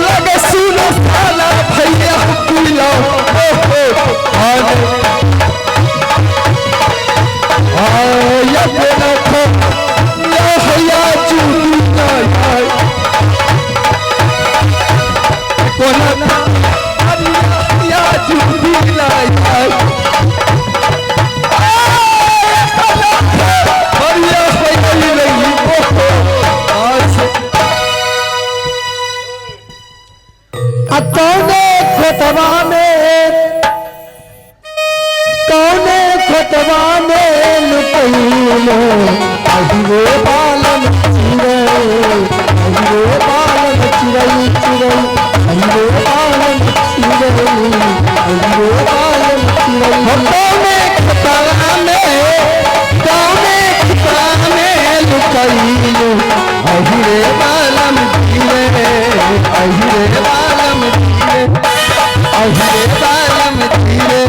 लगे सुनो साला भैया किला आ कौने खोतवा में, कौने खोतवा में लुकैलो अहिरे बालन चिड़ै, अहिरे बालन चिड़ै चिड़ै, अहिरे बालन चिड़ै, अहिरे बालन चिड़ै। कौने खोतवा में, कौने खोतवा में लुकैलो अहिरे बालम चिड़ै, अहिरे बालम चिड़ै, अहिरे बालम चिड़ै।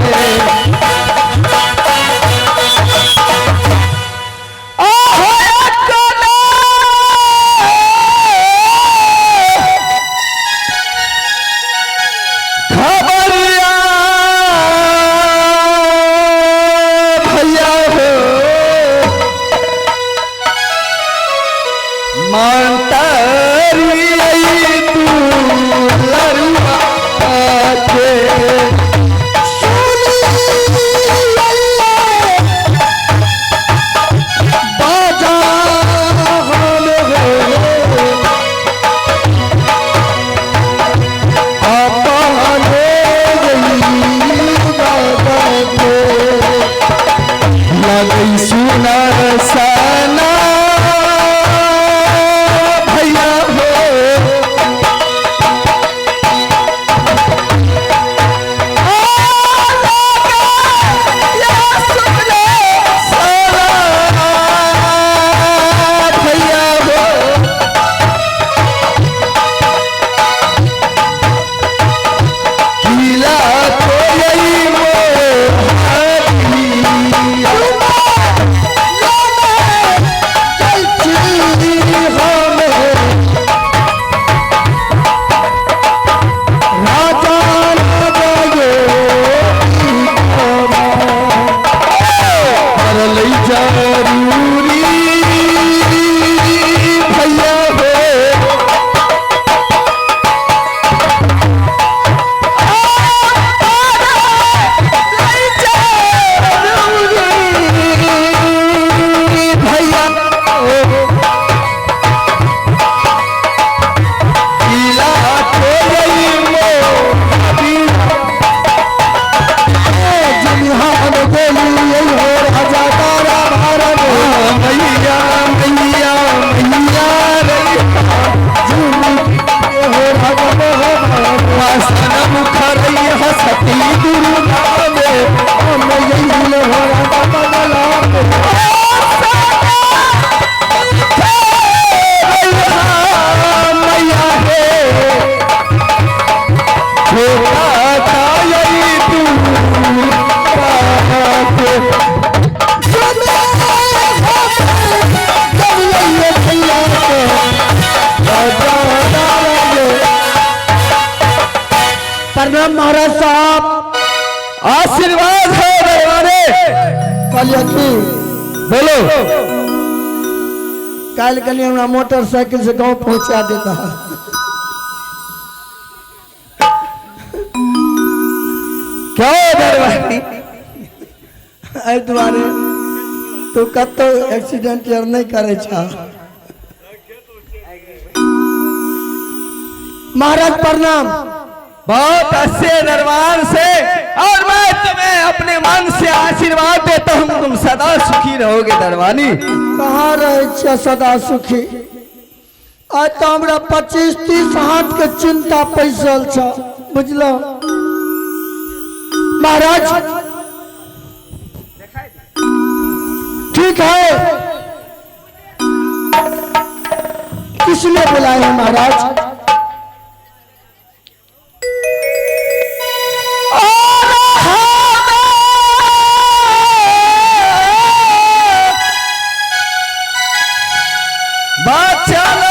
खबरिया भैया हो मांतारी तू लरुआ के बाजा हम हो अपने बाबा के लगई सुनर सना भैया हो भैया हो किला कोई मोहरिया राजा करलई जरूरी भैया हो भैया हो किला कोई मोहरिया राजा तारा भारत मैया मैया मैया रे हो वासन मुखरई हसती दुर्गा में राजा बदला मैया हे छोटा ताई तू प्रणाम महाराज साहब। आशीर्वाद है भगवाने। कहलिए की बोलो। काल्हि कनि हमरा मोटरसाइकिल से गाँव पहुंचा देता। क्यों दरबारी? एहि दुआरे तू कतौ एक्सीडेंट आर नहि करै छह। महाराज प्रणाम। बहुत अच्छे दरबार से, और मैं तुम्हें अपने मन से आशीर्वाद देता हूँ, तुम सदा सुखी रहोगे दरबानी। कहाँ रहै छियै सदा सुखी? आइ तऽ हमरा 25-30 हाथ के चिंता पैसल छ, बुझलो महाराज? ठीक है, किसने बुलाए हैं महाराज? बचल।